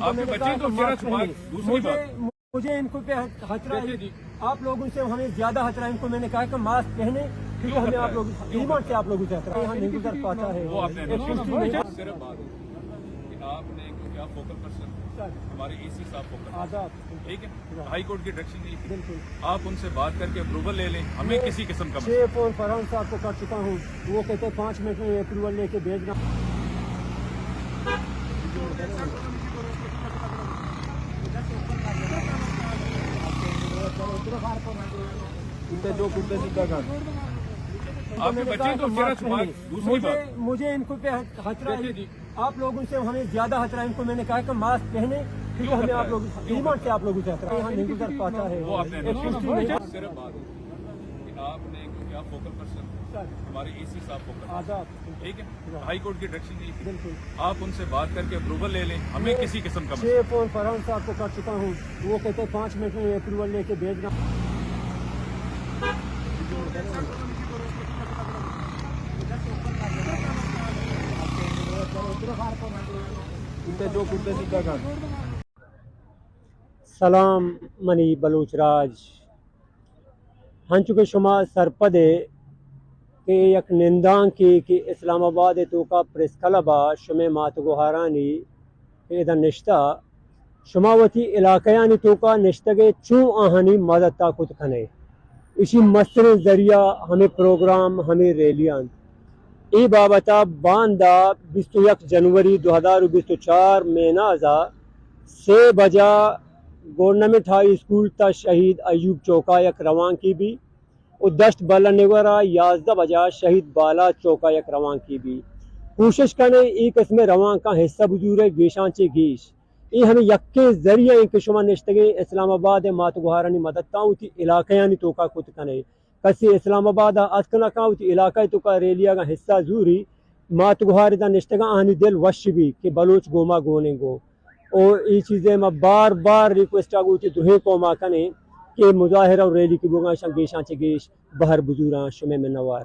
آپ کے بچے تو میرا سوال، دوسری بات۔ مجھے ان کو پہ خطرہ ہے۔ آپ لوگوں سے ہمیں زیادہ خطرہ ہے۔ ان کو میں نے کہا کہ ماسک پہنے، پھر وہ ہمیں آپ لوگ، ایمان سے آپ لوگوں سے خطرہ ہے۔ یہاں نہیں گزر پاتا ہے۔ صرف بات ہے کہ آپ نے، کیونکہ آپ فوکل پرسن، ہمارے اے سی صاحب فوکل پرسن۔ آداب۔ ٹھیک ہے؟ ہائی کورٹ کی ڈائریکشن نہیں تھی۔ بالکل۔ آپ ان سے بات کر کے اپروول لے لیں، ہمیں کسی قسم کا مسئلہ چھ فون فرحان صاحب کو کر چکا ہوں، وہ کہتے ہیں پانچ منٹ میں اپروول لے کے بھیجنا۔ آپ کے بچے تو میرا سوال، دوسری بات۔ مجھے ان کو پہ خطرہ ہے۔ آپ لوگوں سے ہمیں زیادہ خطرہ ہے۔ ان کو میں نے کہا کہ ماسک پہنے، کیونکہ ہمیں آپ لوگ، ایمان سے آپ لوگوں سے خطرہ ہے۔ یہاں نہیں گزر پاتا ہے۔ صرف بات ہے کہ آپ نے، کیونکہ آپ فوکل پرسن، ہمارے اے سی صاحب فوکل پرسن۔ آداب۔ ٹھیک ہے؟ ہائی کورٹ کی ڈائریکشن نہیں تھی۔ بالکل۔ آپ ان سے بات کر کے اپروول لے لیں، ہمیں کسی قسم کا مسئلہ چھ فون فرحان صاحب کو کر چکا ہوں، وہ کہتے ہیں پانچ منٹ میں اپروول لے کے بھیجنا۔ سلام منی بلوچ راج۔ ہنچو کہ شما سرپد ئے کہ یک نندانکے کہ اسلام آباد ءِ توکا پریس کلب ءَ شمئے مات گوھارانی کہ ادا نشتہ، شما وتی علاقہانی توکا نشتگ ئے، چون آہانی مدد ءَ کت کن ئے؟ ایشی مستریں ذریعہ ہمے پروگرام، ہمے ریلی انت۔ اے بابت ءَ باندا بیست و یک جنوری دو ہزار و بیست و چار میناز ءَ سے بجا گورنمنٹ ہائی اسکول تا شہید ایوب چوکا یک روانکے بی و دشت بلہ نگورا یازدہ بجا شہید بالاچ چوکا یک روانکے بی۔ کوشش کنے اے قسم روانکاں حصہ بزورے گیشاں چہ گیش۔ اے ہمے یکیں ذریعہ ایں کہ شما نشتگیں اسلام آباد ءِ مات گوھارانی مدد تاں وتی علاقہانی توکا کت کنے۔ کسے اسلام آباد ءَ اتک نہ کن وتی علاقہ ءِ توکا ریلی ءَ اگاں حصہ زوری، مات گوھار ادا نشتگاں آہانی دل وش بی کہ بلوچ گوما گونیں گوں۔ او اے چیزے ما بار بار ریکویسٹ ءَ گوں وتی درہیں قوم ءَ کنیں کہ مظاہرہ و ریلی کہ بوگاں اشاں گیشاں چہ گیش بہر بزوراں۔ شمئے منوار۔